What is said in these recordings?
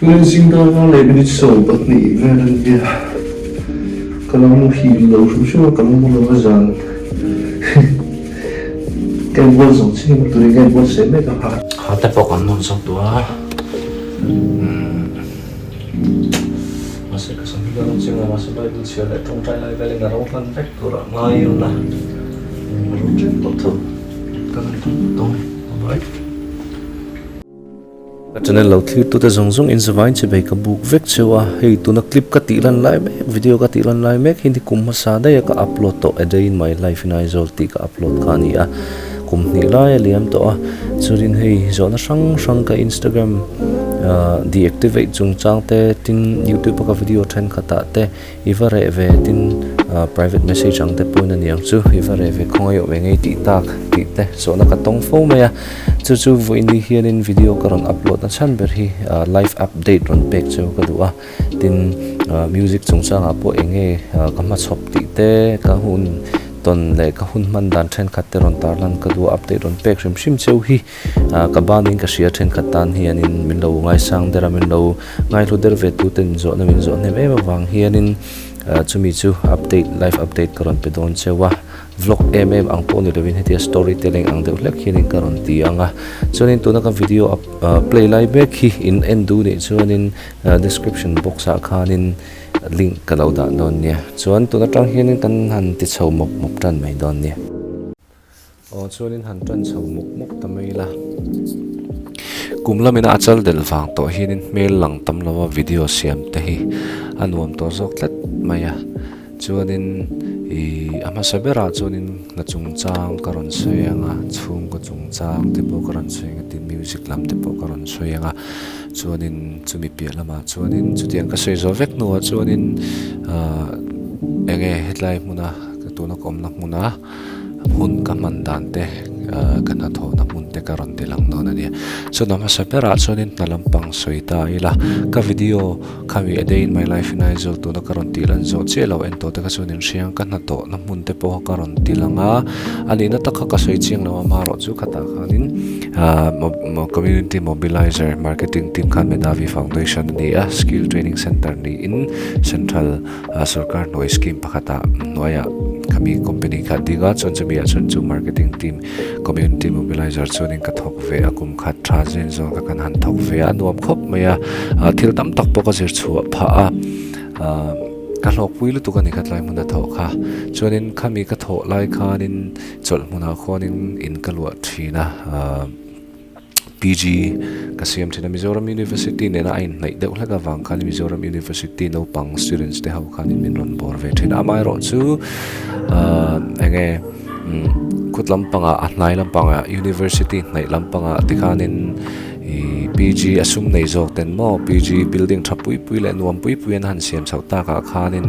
Tun zing darkar leh minute 12 vel a ni a, ka lo muhil lo hrim hrim a, ka lo mu lo a zan ka inbual zawng chiah a, turin ka inbual seh mek a. Ha te pawh kan nawn zawk duh a, mahse ka sam hi ka rawn cheng a, mahse Bible chhiar leh tawngtai lai velin a ro hman vek tur ah ngai ila, a ro tep tawh tho ka rawn tum dawn alright. Ka channel lo thlir tute zawng zawng in zavain che bei ka buk vek cheu a, hei tuna clip ka tih lan lai mek video ka tih lan lai mek hi ni kum hmasa daih a ka upload tawh a day in my life in Aizawl tih ka upload kha a ni a, kum hnih lai a liam tawh a, chuanin hei zawhna hrang hrang ka Instagram ah deactivate chungchang te tin youtube a ka video thenkhatah te I va reh ve tin private message ang te pawhin a ni ang chu, i va reh ve khawngaih awm eng ei tih tak tih te zawhna ka tawng fo mai a, chu chu vawiin hianin video ka rawn upload na chhan ber hi live update rawn pek chu ka duh a, tin music chungchangah pawh eng nge ka hmachhawp tih te ka hun tawn leh ka hun hman dan thenkhat te rawn tarlan ka duh a, update rawn pek hrim hrim cheu hi. Ka banin ka hria thenkhat tan hianin min lo ngaisang der a, min lo ngaihlu der ve tute min zawhna min zawh hnem em avang hianin chumi chu update live update ka rawn pe dawn cheu a, vlog em em ang pawh ni lovin hetia story telling ang deuh hlek hianin ka rawn ti ang a. Chuanin tuna ka video play lai mek hi in en duh nih chuanin description box ah khanin link ka lo dah dawn nia. Chuan tun atang hianin kan han ti chho mawp mawp tan mai dawn nia. Aw chuanin han tan chho muk muk ta mai ila. Kum lamina a chal delh vang tawh hianin hmel lang tam lova video siam te hi a nuam tawh zawk tlat mai a. Chuanin ih a hmasa berah chuanin hna chungchang ka rawn sawi ang a, chhungkaw chungchang te pawh ka rawn sawi ang a, tin music lam te pawh ka rawn sawi ang a. Chuanin chumi piah lamah chuanin chutiang ka sawi zawh vek hnuah chuanin ah eng nge hetlai hmuna tuna ka awmna hmuna. Hmun ka hman dan te ka hnathawhna hmun te ka rawn ti lang dawn a nia. Chuan a hmasa berah chuanin hna lampang sawi ta ila, ka video khami a day in my life in Aizawl tuna ka rawn tih lan zawh chiah lo en tawh te kha chuan inhriang ka hnathawhna hmun te pawh ka rawn ti lang a, a nihna tak kha ka sawi chiang lo a marawh chu khatah khanin community mobilizer marketing team khan Medavi Foundation a ni a, skill training center niin central Sorkar hnuai scheme pakhatah hnuaiah khami company kha a ding a, chuan chumi ah chuan chu marketing team community mobilizer chuanin ka thawk ve a, kum khat tha zen zawn kha kan han thawk ve a, a nuam khawp mai a, thil tam tak pawh ka zir chhuah phah a, ka hlawkpui lutuk a ni kha tlai hmun a thawh kha, chuanin khami ka thawh lai khanin chawlh hmunah khuanin in ka luah thin a. PG ka siam thin a, Mizoram University nena a inhnaih deuh hlek avang khan Mizoram University naupang students te ho khanin min rawn bawr ve thin a, amaherawh chu ahh eng nge khut lampangah a hnai lampangah University hnaih lampangah tikhanin ih PG a sum nei zawk ten maw PG building tha pui pui leh nuam pui pui an han siam chhoh takah khanin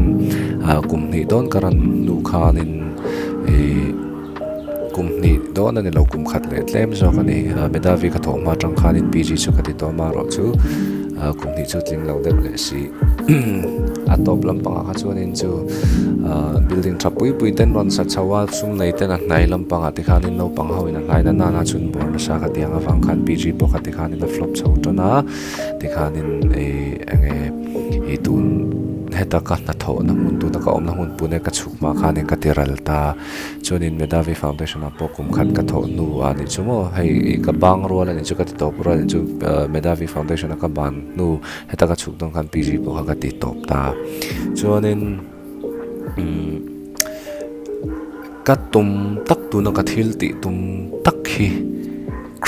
ah kum hnih dawn ka rawn hnuh khanin ih. Kum hnih dawn a ni lo, kum khat leh tlem zawk a ni. Medavi ka thawh hma atang khanin PG chu ka ti tawh marawh chu kum hnih chu tling lo deuh leh si. A tawp lampangah kha chuanin chu building tha pui pui ten rawn sa chho a, sum nei ten a hnai lampangah te khanin naupang ho in a hnai na nana chhun bawr nasa ka ti ang avang khan PG pawh kha tikhanin a flop chho tan a, tikhanin ih eng nge ih tun heta ka hnathawhna hmun tuna ka awmna hmun pune ka chhuk hma khanin ka ti ral ta. Chuanin Medavi Foundation ah pawh kum khat ka thawh hnu a nih chu maw, hei ih ka bang rual a nih chu ka ti tawp rual a nih chu Medavi Foundation a ka ban hnu heta ka chhuk dawn khan PG pawh kha ka ti tawp ta. Chuanin umm ka tum tak tuna ka thil tih tum tak hi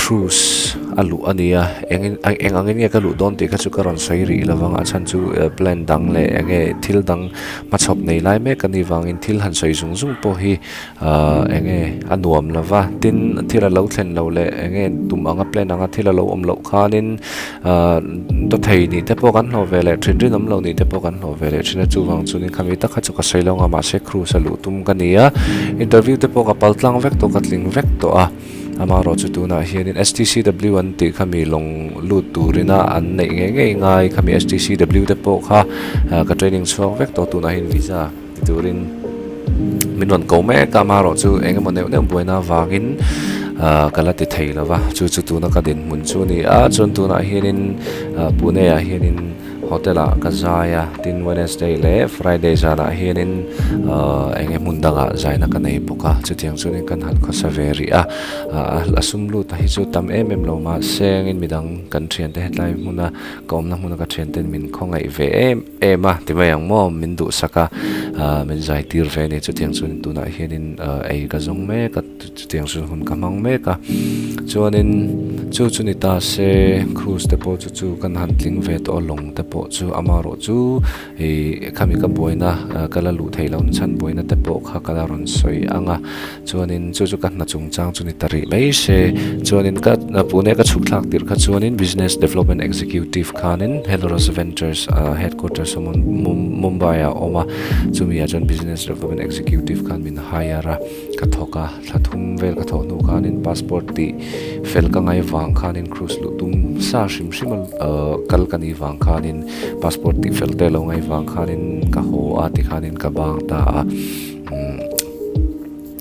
Cruise a luh a ni a, eng eng angin nge ka luh dawn tih kha chu ka rawn sawi rih lo vang a chhan chu plan dang leh eng nge thil dang hmachhawp nei lai mek a nih vangin thil han sawi zung zung pawh hi ahh eng nge a nuam lo va, tin thil a lo thlen loh leh eng nge tum anga plan anga thil a lo awm loh khanin ahh dawthei nih te pawh kan hlawh ve leh thin rinawm lo nih te pawh kan hlawh ve leh thin a chuvang chuanin khami tak kha chu ka sawi lo ang a mahse cruise a luh tum ka ni a, interview te pawh ka pal tlang vek tawh ka tling vek tawh a. Amaherawh chu tunah hianin STCW an tih kha mi lawng lut turina an neih ngei ngei ngai kha mi STCW te pawh kha ka training chhuak vek tawh tunah hian visa ti turin min rawn ko mek a amaherawh chu eng emaw neuh neuh buaina avangin. ah ka la ti thei lo va chu chu tuna ka dinhmun chu a ni a chuan tunah hianin ah Pune ah hianin hotel ah ka zai a tin Wednesday leh Friday zanah hianin ah eng nge hmun dangah zaina ka nei bawk a chutiang chuanin kan han khawsa ve rih a ah a sum lut a hi chu tam em em lo mahse engin midang kan thiante hetlai hmuna ka awmna hmuna ka thianten min khawngaih ve em em a ti mai ang maw min duhsak a ah min zai tir ve a ni chutiang chuan tunah hianin ah ei ka zawng mek a chutiang chuan hun ka hmang mek a chuanin chu chu ni ta se cruise te pawh chu chu kan han tling ve tawh a lawng te pawh chu amaherawh chu ih khami ka buaina ka la luh theih loh na chhan buaina te pawh kha ka la rawn sawi ang a chuanin chu chu ka hna chungchang chu ni ta rih mai se chuanin ka pune ka chhuk thlak tirh kha chuanin business development executive khanin Helorus Ventures ah headquarters a Mumbai ah a awm a chumi ah chuan business development executive khan min hire a ka thawk a thla thum vel ka thawh hnu khanin passport tih fel ka ngai vang khanin cruise luh tum sa hrim hrim a ahh kal ka nih vang khanin passport tih fel te lo ngai vang khanin ka haw a tikhanin ka bang ta a umm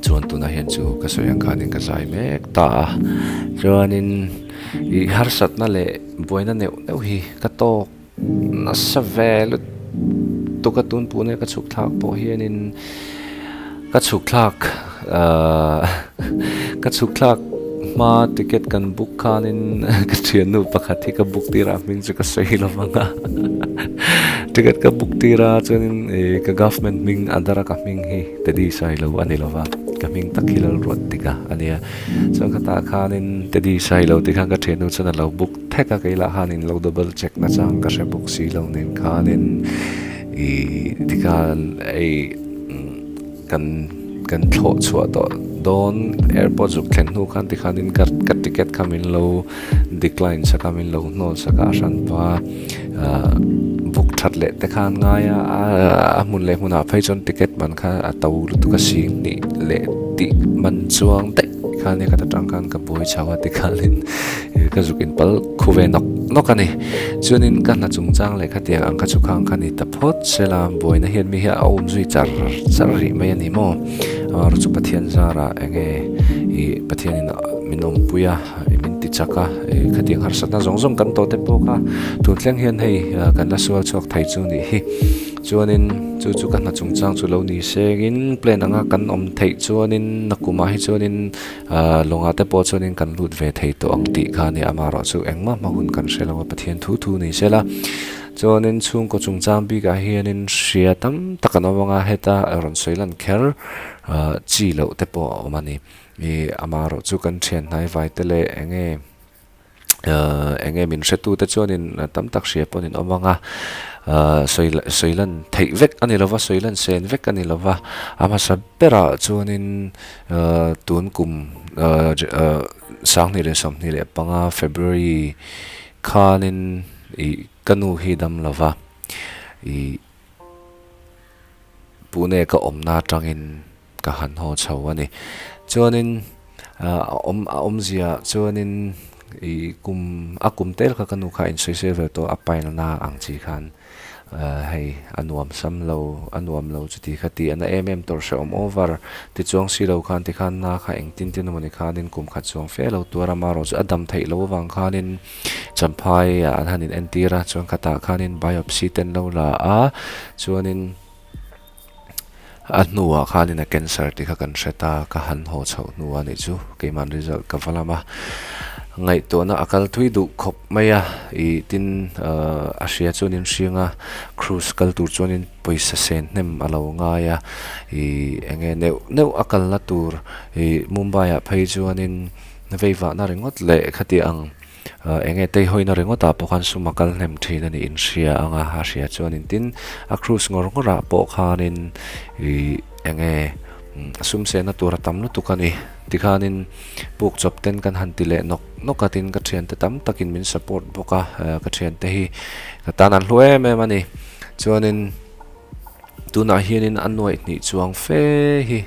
chuan tunah hian chu ka sawi ang khanin ka zai mek ta a chuanin ih harsatna leh buaina neuh neuh hi ka tawk nasa ve lutuk a tun pune ka chhuk thlak pawh hianin ka chhuk thlak ahh ka chhuk thlak hma ticket kan book khanin ka thiannu pakhat hi ka book tir a hming chu ka sawi lo vang a ticket ka book tir a chuanin ih ka government hming adhar a ka hming hi Teddy Sailo a ni lo va ka hming tak hi Lalruat tika a nia chuan khatah khanin Teddy Sailo tih khan ka thiannu chuan a lo book thek a keilah khanin lo double check na chang ka hre bawk si lo nen khanin ih tikhan ei kan kan thlawh chhuah tawh dawn airport zuk thlen hnu khan tikhanin ka ka ticket kha min lo decline sak a min lo hnawl sak a a hranpa ah book that leh te khan ngai a a hmun leh hmunah phei chuan ticket man kha a to lutuk a sing hnih leh tih man chuang daih khan nia khat atang khan ka buai chho a tikhanin ka zuk in pal khu ve nawk nawk a ni chuanin ka hna chungchang leh khatiang ang kha chu khang kha ni ta phawt sela buaina hian mi hi a awm zui char char rih mai a ni maw amaherawh chu Pathian zarah eng nge ih Pathianin min awmpui a min ti chak a ih khatiang harsatna zawng zawng kan tawh te pawh kha tun thleng hian hei kan la sual chhuak thei chu nih hi. Chuanin chu chu ka hna chungchang chu lo ni sengin plan anga kan awm theih chuanin nakumah hi chuanin ahh lawngah te pawh chuanin kan lut ve thei tawh ang tih kha a ni amaherawh chu engmah hma hun kan hre lo a Pathian thu thu ni sela chuanin chhungkaw chungchang bikah hianin hria tam tak an awm anga heta rawn sawi lan kher ahh chi loh te pawh a awm a ni ih amaherawh chu kan thian hnai vai te leh eng nge. Ahh eng nge min hretute chuanin tam tak hria pawhin an awm ang a ahh sawi sawi lan theih vek a ni lo va sawi lan sen vek a ni lo va a hmasa berah chuanin ahh tun kum ahh ahh sanghnih leh 25 February khanin ih ka nu hi dam lo va ih Pune ka awmna atangin ka han haw chho a ni. Chuanin a awm a awmzia chuanin ih kum a kum tel kha ka nu kha a insawisel ve tawh a pailna ang chi khan hei a nuam sam lo a nuam lo chuti kha tih a na em em tawrh hrehawm over ti chuang si lo khan tikhan na kha engtin tin emaw ni khanin kum khat chuang fe lo tuar a marawh chu a dam theih loh avang khanin Champhai ah an han in entir a chuan khatah khanin biopsy te an lo la a chuanin A hnuah khanin a cancer tih kha kan hre ta, ka han haw chhoh hnu a nih chu keimahni result ka va lam a, ngaihtuahna a kal thui duh khawp mai a, ih tin ahh a hria chuanin hring a, cruise kal tur chuanin pawisa sen hnem a lo ngai a, ih eng nge neuh neuh a kalna tur ih Mumbai ah phei chuanin veivahna ringawt leh khati ang. Eng nge tei hawina ringawtah pawh khan sum a kal hnem thin a nih in hria ang a, a hria chuanin tin a cruise ngawr ngawrah pawh khanin ih eng nge sum sehna tur a tam lutuk a ni. Tikhanin puk chawp ten kan han ti leh nawk nawk a tin ka thiante tam takin min support bawk a, ka thiante hi ka tan an hlu em em a ni. Chuanin tunah hianin a nuaih hnih chuang fe hi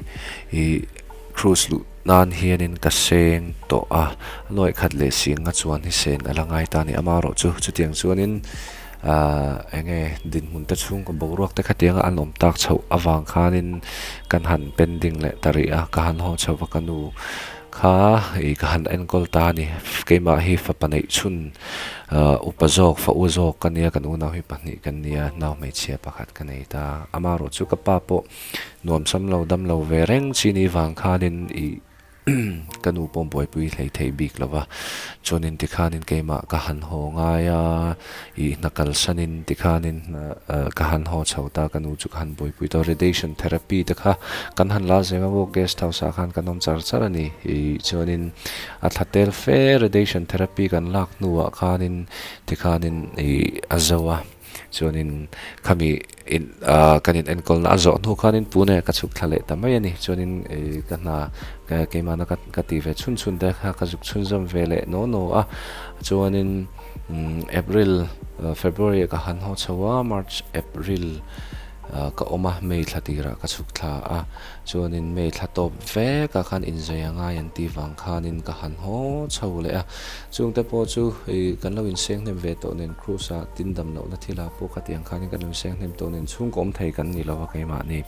ih cruise luh nan hianin ka seng tawh a a nuaih khat leh sing a chuan hi sen a la ngai ta a ni amaherawh chu chutiang chuanin ahh eng nge dinhmun te chhungkaw boruak te khatianga an awm tak chhoh avang khanin kan han pending leh ta rih a ka han haw chho va ka nu. kha ih ka han enkawl ta a ni. Keimah hi fapa neih chhun upa zawk fa u zawk ka nia kan unau hi pahnih kan nia nau hmeichhia pakhat ka nei ta. Amaherawh chu ka pa pawh nuamsam lo dam lo ve reng chi ni vang khanin ih Ka nu pawh buaipui hlei theih bik lo va, chuanin tikhanin keimah ka han haw ngai a, ih hna kalsanin tikhanin ka han haw chho ta, ka nu chu ka han buaipui ta, radiation therapy te kha kan han la zeng a maw, guest house ah khan kan awm char char a ni, ih chuanin a thla tel fe radiation therapy kan lak hnuah khanin tikhanin ih a zo a. Chuanin khami in ah kan in enkawlna a zawh hnu khanin Pune ka chhuk thla leh ta mai a ni. Chuanin ih ka hna keimahna ka ka ti ve chhun chhun te kha ka zuk chhunzawm ve leh naw naw a. Chuanin umm April February ah ka han haw chho a, March April ah ka awm a, May thla tirah ka chhuk thla a. Chuanin May thla tawp vekah khan inzai a ngai an tih vang khanin ka han haw chho leh a. Chungte pawh chu ih kan lo inseng hnem ve tawh nen Cruise ah tin dam lohna thil ah pawh khatiang khanin kan lo inseng hnem tawh nen chhungkaw awm thei kan ni lo a keimahni.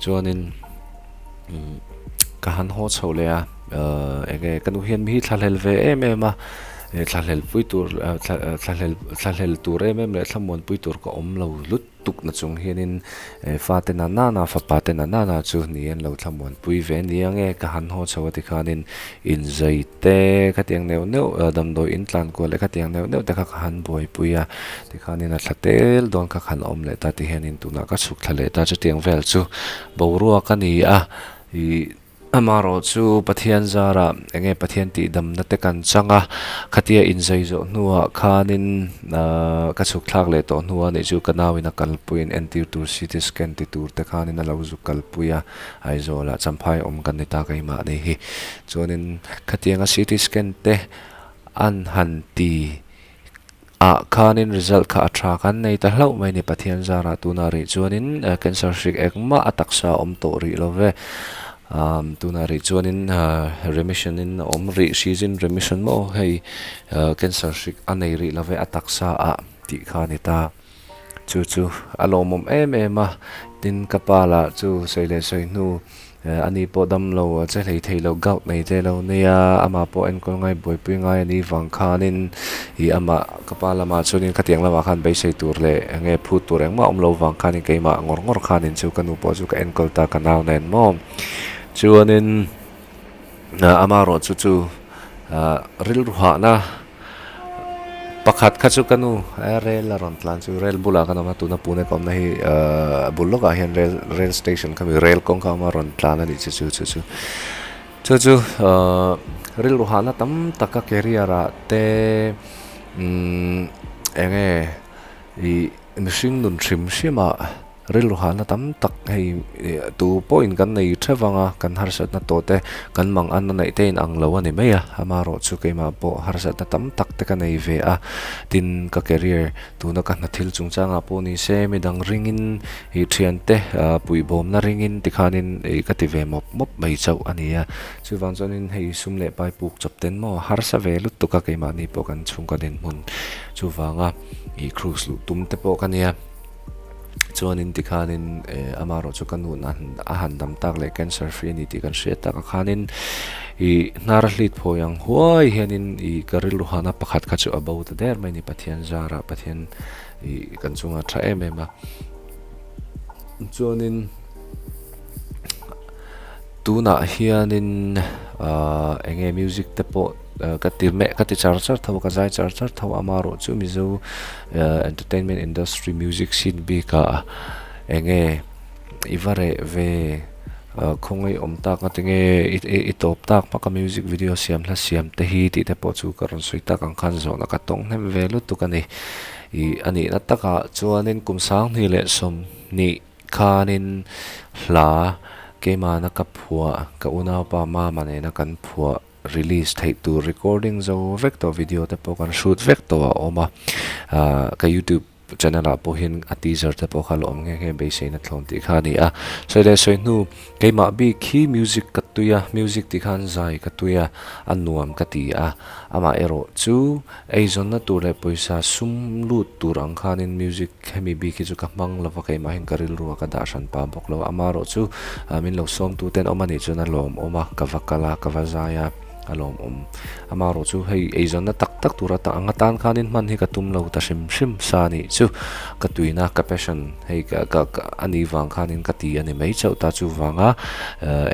Chuanin umm ka han haw chho leh a ahh enge ka nu hian mi hi thlahlel ve em em a thlahlel pui tur thlahlel thlahlel tur em em leh thlamuanpui tur ka awm lo lut. Tukna chung hianin fate na nana, fapa te na nana chu ni an lo thlamuanpui ve nia nge ka han haw chho a tikhanin inzai te khatiang neuh neuh damdawi in tlan kual leh khatiang neuh neuh te kha ka han buaipui a tikhanin a thla tel dawn kha ka han awm leh ta tihianin tunah ka chhuk thla leh ta chutiang vel chu boruak a ni a ih. Amaherawh chu Pathian zarah enge Pathian tihdamna te kan chang a, khatia inzai zawh hnuah khanin ka chhuk thlak leh tawh hnuah nih chu ka nauin a kalpuiin entir tur CT scan ti tur te khanin a lo zuk kalpui a, Aizawlah Champhai awm kan ni ta keimah ni hi. Chuanin khatianga CT scan te an han ti Ah khanin result kha a tha kan nei ta hlauh mai ni Pathian zarah tunah rih chuanin cancer hrik engmah a taksa a awm tawh rih lo ve. Tunah rih chuanin remission in a awm rih season remission maw hei cancer hrik a nei rih lo ve a taksa ah tih kha a ni ta. Chu chu a lawmawm em em a, tin ka pa lah chu sawi leh sawi hnu Ani pawh dam lo a che hlei thei lo gout nei te lo nia, amah pawh enkawl ngai buaipui ngai a ni vang khanin ih amah ka pa lamah chuanin khatiang lamah khan beisei tur leh eng nge phut tur engmah awm lo vang khanin keimah ngawr ngawr khanin chu ka nu pawh chu ka enkawl ta ka nau nen maw. Chuanin amaherawh chu chu rilru hahna. Pakhat kha chu ka nu rel a rawn tlan chu rel bulah kan awm a tuna Pune ka awmna hi ahh bul lawkah hian rel rel station kha mi rel kawng kha a awm a rawn tlan a nih chu chu chu chu chu chu ahh rilru hahna tam taka career ah te umm eng nge ih mihring nun hrim hrim ah. Rilru hahna tam tak hei tu pawhin kan nei theuh vang a, kan harsatna tawh te kan mang an a neih te in ang lo a ni mai a, amaherawh chu keimah pawh harsatna tam tak te ka nei ve a, tin ka career tuna ka hna thil chungchangah pawh ni se midang ringin ih thiante puihbawmna ringin tikhanin ih ka ti ve mawp mawp mai chauh a ni a, chuvang chuanin hei sum leh pai puk chawp ten maw harsa ve lutuk a keimahni pawh kan chhungkaw dinhmun chuvanga ih cruise luh tum te pawh ka nia. Chuanin tikhanin eh amaherawh chu ka nu'n a han dam tak leh cancer free a ni tih kan hriat takah khanin ih hnar a hlit phawi ang huai hianin ih ka rilru hana pakhat kha chu a bo ta der mai a ni Pathian zarah Pathian ih kan chunga tha em em a chuanin tunah hianin ah eng nge music te pawh. Ka ti meh ka ti char char tho a ka zai char char tho a amaherawh chu Mizo entertainment industry music scene bikah eng nge i va reh ve khawngaih awm tak a tinge i tawp tak hmak a music video siam hla siam te hi tih te pawh chu ka rawn sawi tak ang khan zawhna ka tawng hnem ve lutuk a ni ih a nihna takah chuanin kum sanghnih leh sawmhnih khanin hla keimahna ka phuah ka unaupa mama nena kan phuah. Release theih tur recording zo vek tawh video te pawh kan shoot vek tawh a awm a ah ka youtube channel ah pawh hian a teaser te pawh kha la awm nghe nghe beiseina thlawn tih kha a ni a sawi leh sawi hnu keimah bik hi music ka. tui a, music tih khan zai ka tui a, a nuam ka ti a. Amaherawhchu eizawnna tur leh pawisa sum lut tur ang khanin music hemi bik hi chu ka hmang lo va, keimahin ka rilru a ka dah hran pah bawk lo. Amaherawhchu min lo sawmtuten awm a nih chuan a lawmawm a, ka va kal a, ka va zai a. A lawmawm. Amaherawhchu hei eizawnna tak tak tur ata ang atan khanin hman hi ka tum lo ta hrim hrim sa anih chu. Ka tuina ka passion hei ka ka a nih vang khanin ka ti a ni mai chauh ta chuvanga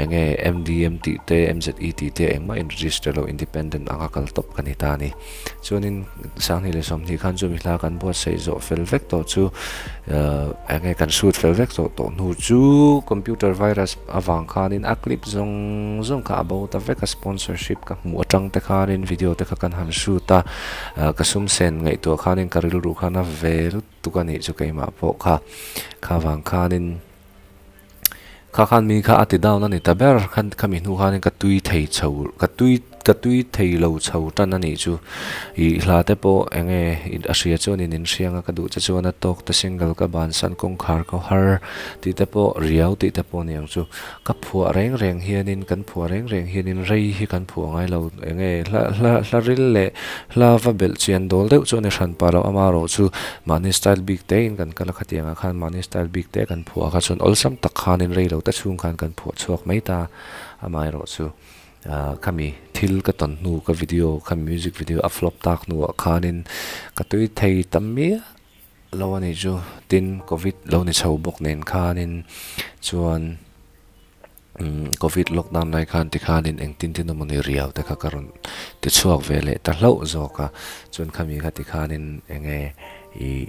eng nge MDM tih te MZE tih te engmah in register lo independent anga kal tawp ka ni ta a ni. Chuanin Sanghnih leh Sawmhnih khan chumi hla kan buatsaih zawh fel vek tawh chu eng nge kan shoot fel vek tawh tawh hnu chu computer virus avang khanin a clip zawng zawng kha a bo ta vek a sponsorship ka hmuh atang te khanin video te kha kan han shoot a ka sum sen ngaihtuah khanin ka rilru khan a ve lutuk a nih chu keimah pawh kha kha vang khanin. Kha khan mi kha a ti down a ni ta ber khan khami hnu khanin ka tui thei chho ka tui ka tui thei lo chho tan a nih chu ih hla te pawh eng nge a hria chuanin in hriang a ka duh che chuan a tawk te single ka bansan kawngkhar khaw har tih te pawh riau tih te pawh a ni ang chu ka phuah reng reng hianin kan phuah reng reng hianin rei hi kan phuah ngai lo eng nge hla hla hla ril leh hla va belh chian dawl deuh chu a ni hran pah lo amaherawhchu mahni style bik te in kan kal a khatiang ah khan mahni style bik te kan phuah kha chuan awlsam tak khanin rei lo te chhung khan kan phuah chhuak mai ta amaherawhchu ah khami thil ka tawn hnu ka video khami music video a flop tak hnuah khanin ka tui thei ta miah lo a nih chu tin covid lo ni chho bawk nen khanin chuan. Umm covid lockdown lai khan tikhanin engtin tin emaw ni riau te kha ka rawn ti chhuak ve leh ta hlauh zawk a, chuan khami kha tikhanin eng nge ih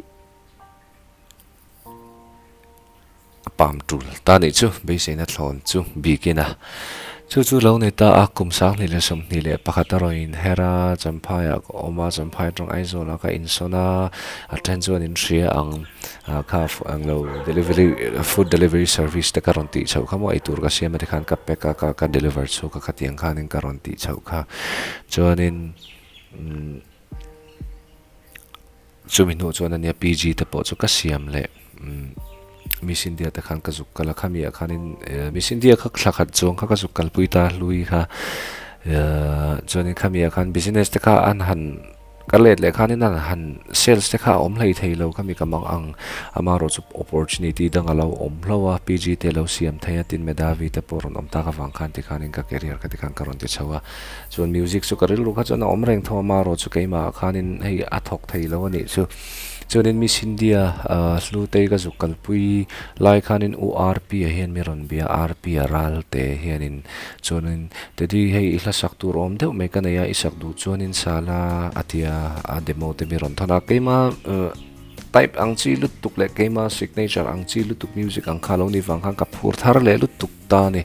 a pam tul ta nih chu beiseina thlawn chu bikin a chu chu lo ni ta a kum 2021 a rawn inher a Champhai ah ka awm a Champhai atang Aizawl ah ka insawn a a then chuan in hria ang. Ah kha ang lo delivery food delivery service te ka rawn tih chhoh kha maw eitur ka siam a tikhan ka pack a ka ka deliver chhuak a khatiang khanin ka rawn tih chhoh kha chuanin umm chumi hnuah chuan ania PG te pawh chu ka siam leh umm Miss India te khan ka zuk kal a khami ah khanin Miss India kha thla khat chuang kha ka zuk kalpui ta hlui kha ehh chuanin khami ah khan business te kha an han. Ka let leh khanin an han sales te kha a awm hlei thei lo khami ka mang ang amaherawh chu opportunity dang a lo awm hlo a PG te lo siam thei a tin Medhavi te pawh rawn awm tak avang khan tikhanin ka career kha tikhan ka rawn ti chho a chuan music chu ka rilru kha chuan a awm reng tho amaherawh chu keimah ah khanin hei a thawk thei lo a nih chu chuanin Miss India ah Hlutei ka zuk kalpui lai khanin U RP ah hian mi rawn bia RP a ral te hianin Chuanin, Teddy, hei i hla sak tur awm deuh mai ka nei a, i sak duh chuanin sala a ti a, a demo te mi rawn thawn a. Keima type ang chi lutuk leh keima signature ang chi lutuk music ang kha lo ni vang khan ka phur thar leh lutuk ta a ni.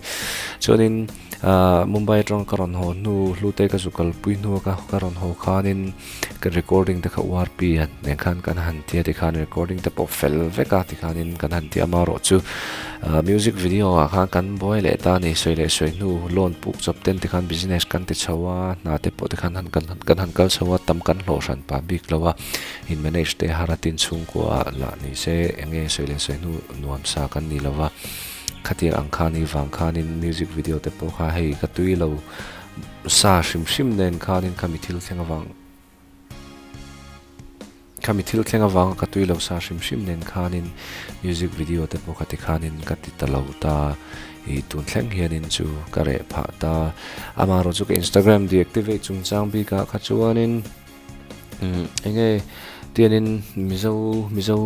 Chuanin Mumbai atanga ka rawn haw hnu, Hlute ka zu kalpui hnu a ka rawn haw khanin ka recording te kha URP nen khan kan han tia tikhan recording te pawh fel vek a tikhanin kan han tia amaherawh chu music video ah khan kan buai leh ta a ni sawi leh sawi hnu loan puk chawp ten tikhan business kan ti chho a hna te pawh tikhan han kan kan han kal chho a tam kan hlawh hran pah bik lo a in manage te har a tin chhungkua lah ni se eng nge sawi leh sawi hnu nuam sa kan ni lo va khatiang ang khan i vang khanin music video te pawh kha hei ka tui lo. Sa hrim hrim nen khanin khami thil thleng avang khami thil thleng avanga ka tui lo sa hrim hrim nen khanin music video te pawh ka ti khanin ka ti ta lo ta ih tun thleng hianin chu ka reh phah ta amaherawh chu ka Instagram deactivate chungchang bikah kha chuanin. Umm enge tianin Mizo Mizo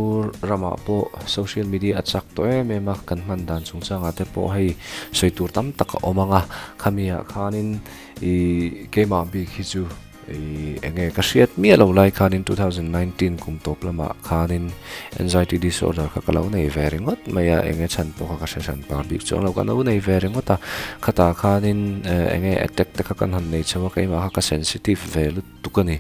ramah pawh social media a chak tawh em em a kan hman dan chungchangah te pawh hei sawi tur tam tak a awm ang a khami ah khanin ih keimah bik hi chu ih enge ka hriat miah lo lai khanin 2019 kum tawp lamah khanin anxiety disorder kha ka lo nei ve ringawt mai a enge chhan pawh kha ka hre hran par bik chuang lo ka lo nei ve ringawt a khatah khanin enge attack te kha kan han nei chho a keimah kha ka sensitive ve lutuk. tuk a ni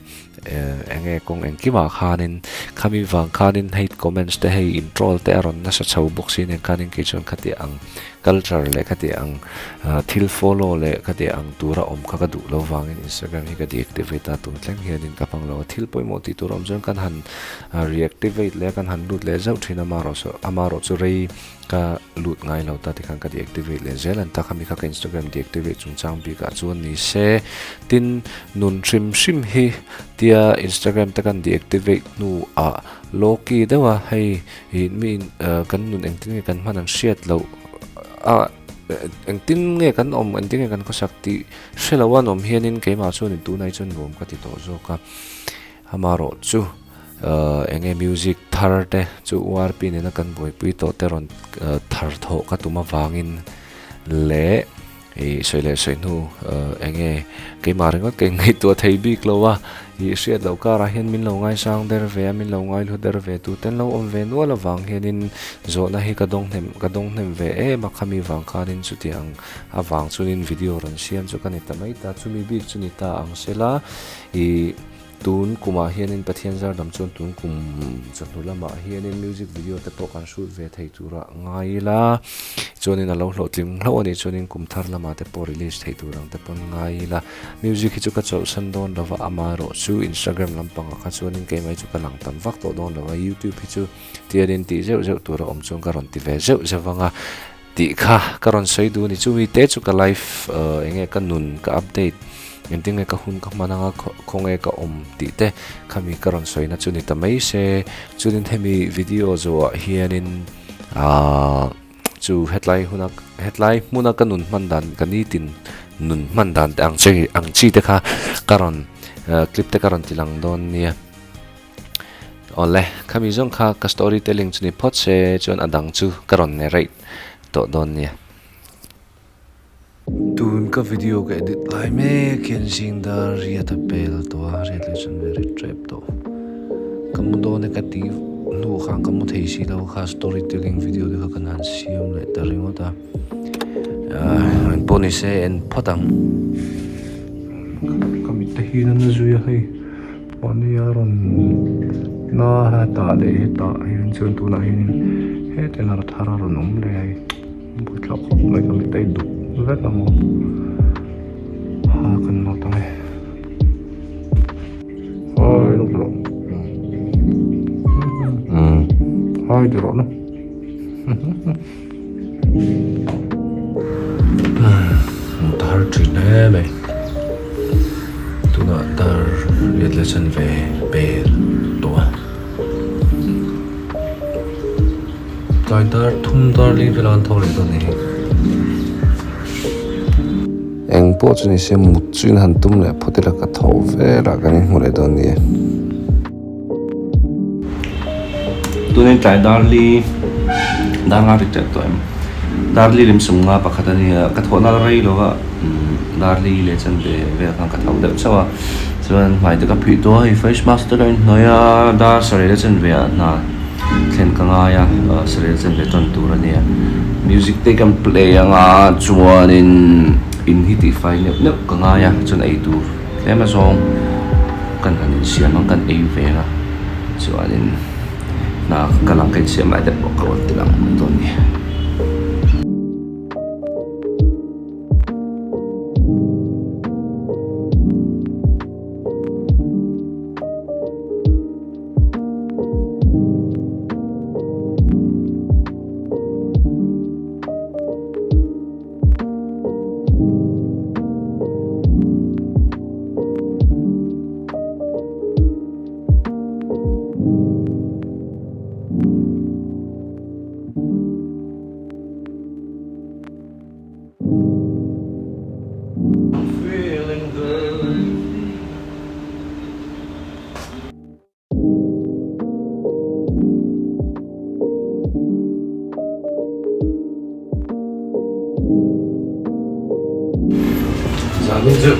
eng nge kawng engkimah khanin khami vang khanin hate comments te hei in troll te a rawn nasa chho bawk si nen khanin kei chuan khati ang culture leh khati ang thil follow leh khati ang tura awm kha ka duh lo vangin Instagram hi ka deactivate. deactivate a, tun thleng hianin ka hmang lo a, thil pawimawh tih tur awm chuan kan han reactivate leh a kan han lut leh zauh thin a, amaherawh chu rei ka lut ngai lo ta tikhan ka deactivate leh zel an ta khami kha ka Instagram deactivate chungchang bikah chuan ni se tin nun hrim hrim hi tia Instagram te kan deactivate hnuah low key deuh a hei ih mi kan nun engtin nge kan hman an hriat loh a engtin nge kan awm engtin nge kan khawsak tih hre lo an awm hianin keimah chuan tunah hi chuan nuam ka ti tawh zawk a amaherawh chu. Eng nge music thar te chu URP nena kan buaipui tawh te rawn thar thawh ka tum avangin leh ih sawi leh sawi hnu eng nge keimah ringawt ka inngaihtuah thei bik lo a, ih hriat loh karah hian min lo ngaisang der ve a, min lo ngaihlu der ve tu ten lo awm ve nual avang hianin zawhna hi ka dawng hnem ka dawng hnem ve em a, khami vang khanin chutiang avang chuanin video rawn siam chu ka ni ta mai ta, chumi bik chu ni ta ang sela ih. Tun kumah hianin Pathian zar dam chuan tun kum chawhnu lamah hianin music video te pawh kan shoot ve thei turah ngai ila, chuanin a lo hlawhtling hlauh a nih chuanin kum thar lamah te pawh release thei tur ang te pawn ngai ila. Music hi chu ka chawlhsan dawn lo va, amaherawh chu Instagram lampangah kha chuanin keimah hi chu ka lang tam vak tawh dawn lo a, YouTube hi chu tianin tih zeuh zeuh tur a awm chuan ka rawn ti ve zeuh zeuh vang a tih kha ka rawn sawi duh a ni. Chumi te chu ka life eng nge ka nun ka update. Engtin nge ka hun ka hman anga khawnge ka awm tih te khami ka rawn sawina chu ni ta mai se. Chuanin hemi video zawhah hianin aaa chu hetlai huna hetlai hmuna ka nun hman dan ka nitin nun hman dan te ang chi ang chi te kha ka rawn clip te ka rawn ti lang dawn nia. Awle khami zawng kha ka story telling chu ni phawt se chuan a dang chu ka rawn narrate tawh dawn nia. Tun ka video ka edit lai mek hian zing dar riat a pel tawh a, riat leh chuan ve ri tep tawh. Ka mu dawn e ka tih hnu khan ka mu thei si lo kha story telling video te kha kan han siam leh ta ringawt a, aah engpawh ni se en phawt ang. Ka mit te hi na zui a hei mahni a rawn na hetah leh hetah hian chuan tunah hianin hetiang a thar a rawn awm leh a hei. Buaithlak khawp mai ka mit a induh vek ang aw ha kan nawt ang e hai lawk lawk um hai ti rawh na um tar thin hle mai tunah tar riat leh chanve pel tawh a. Tlai dar thum dar li vel an tho leh dawn a ni hi. Eng pawh chu ni se mut chu in han tum leh phawt ila ka tho velah kan inhmu leh dawn ni e. Tunin tlai dar li dar nga ri tep tawh em dar li lim sum nga pakhat a nia ka thawhna la rei lo va dar li leh chan ve vel khan ka tho deuh chauh a chuan hmai te ka phih tawh a hei face mask te ka inhnawih a dar sarih leh chan ve ah hna. Thlen ka ngai a, sarel chen ve tawn tur a nia. Music te kan play anga chuanin in hi tihfai neuh neuh ka ngai a, chuan ei tur tlem azawng kan han insiam ang kan ei ve ang a, chuanin hna ka kal ang ka insiam lai te pawh ka rawn ti lang mai dawn a ni. Zanin chu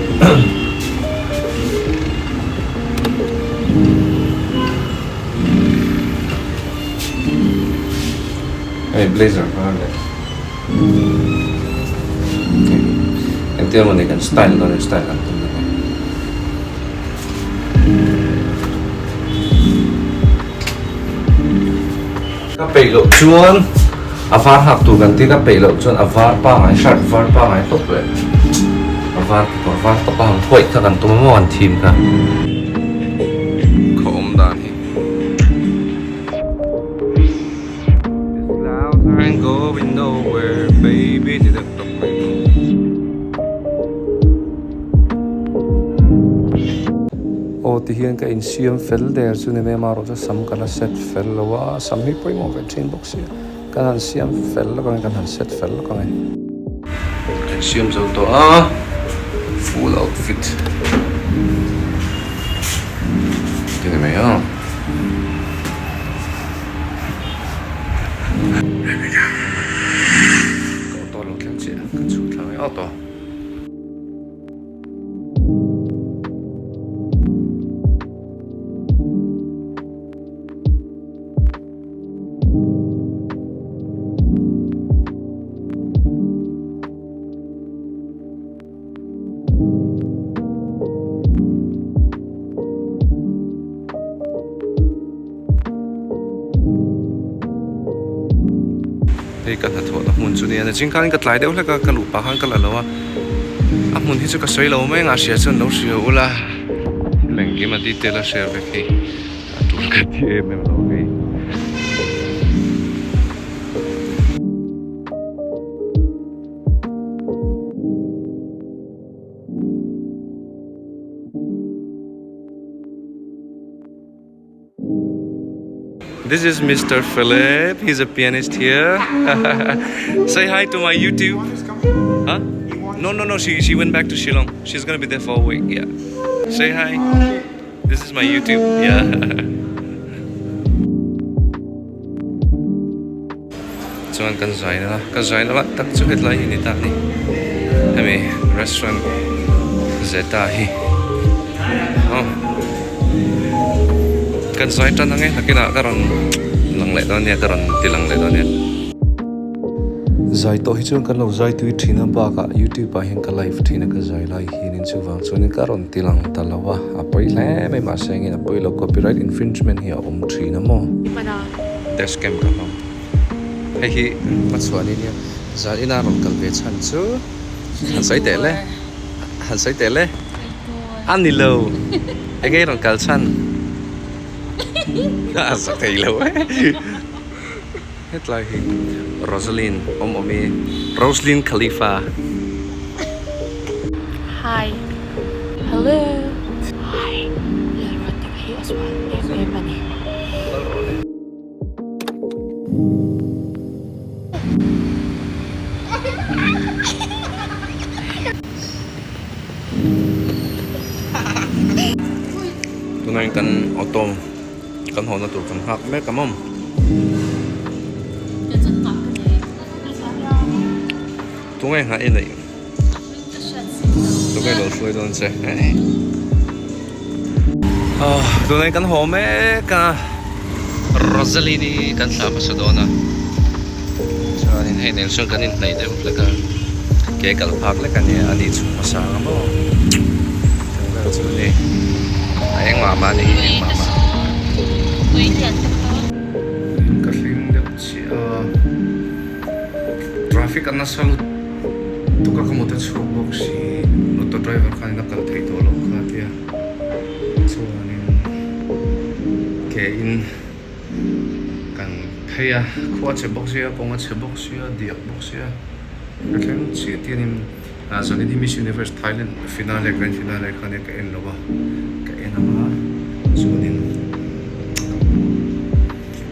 hei blazer var leh engtin emawni kan style dawn style kan tum dawn. Ka peih loh chuan a var hak tur kan ti ka peih loh chuan a var pangai shirt var pangai tawp leh. A var kekawr var tawp a han phuaih kha kan tum a maw an thim kha. Khaw awm dan hi. Aw ti hian ka insiam fel der chu ni mai a marawh chu sam ka la set fel lo a sam hi pawimawh ve thin bawk sia kan han siam fel lawk ang e kan han set fel lawk ang e. Ka insiam zo tawh a full outfit ti ni mai a. Ka auto lo thleng chiah ka chhuk thla mai auto. Hei ka hnathawhna hmun chu nia nachin khanin ka tlai deuh hlek a ka luh pah khan ka la lo a a hmun hi chu ka sawi lo mai ang a hria chuan lo hria ula thil engkim a detail a hria vek hi a tul ka ti em em lo hei. This is Mister Philip. He's a pianist here. Say hi to my YouTube. Huh? No, no, no. She she went back to Shillong. She's gonna be there for a week. Yeah. Say hi. This is my YouTube. Yeah. Chuan kan zai na ka zai na lai tak chu hetlai hi ni ta a ni hemi restaurant zeta hi aw kan zai tan ang e nakinah ka rawn lang leh dawn nia ka rawn ti lang leh dawn nia. Zai tawh hi chuan kan lo zai tui thin a bakah youtube ah hian ka live thin a ka zai lai hianin chuvang chuanin ka rawn ti lang ta lo a a pawi hle mai mahse engin a pawi lo copyright infringement hi a awm thin a maw. Dash cam ka hmang. Hei hi hmachhuah ni nia. Zan ina rawn kal ve chhan chu han sawi teh le. Han sawi teh le. A ni lo. Enge i rawn kal chhan? A za thei lo e. Hetlai hi Rosaline awm awm i Rosaline Khalifa. Hi. Hello. Hi. Lalruatdika hi a sual em em a ni. Tunah hian kan auto kan hawhna tur kan nghak mek a maw. Tunge nghah i neih? Tunge lo hruai dawn che? Tunah hian kan haw mek a, Rosaline-i kan thlah hmasa dawn a, chuanin hei nen sawn kan inhnaih deuh hlek a, ke kal phak lek a nia, a nih chhuk hmasa ang a maw? Chung vel chu a ni, a engmah mah a ni hi, engmah mah. Ka hlim deuh chiah a, traffic a nasa lut. Tuka ka motor chhuak bawk si auto driver khan in a kal theih tawh loh kha tia chuanin ke in kan phei a khua a chhe bawk sia kawng a chhe bawk sia diak bawk sia ka thleng chiah tianin ah zanin hi Miss Universe Thailand finale grand finale kha nia ka en lo a ka en ang a chuanin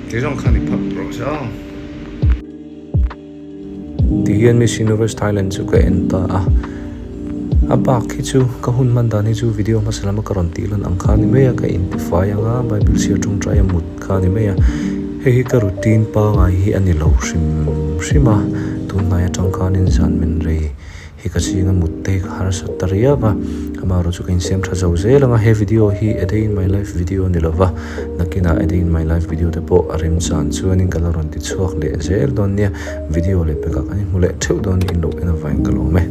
keizawng khan i phak rawh se aw. Ti hian Miss Universe Thailand chu ka en ta a, a bak hi chu ka hun hman dan hi chu video hmasa lama ka rawn tih lan ang kha a ni mai a, ka intifai ang a, Bible chhiar tawngtai a mut kha a ni mai a, hei hi ka routine pangai hi a ni lo hrim hrim a, tunhnai atang khanin zan min rei. Hi ka ching a mut te hi ka harsat ta riau a, amaherawh chu ka insiam tha zo zel ang a, he video hi a day in my life video a ni lova, nakinah a day in my life video te pawh a remchan chuanin ka la rawn ti chhuak leh zel dawn nia, video leh pekah kan inhmu leh theuh dawn in lo en avangin ka lawm e.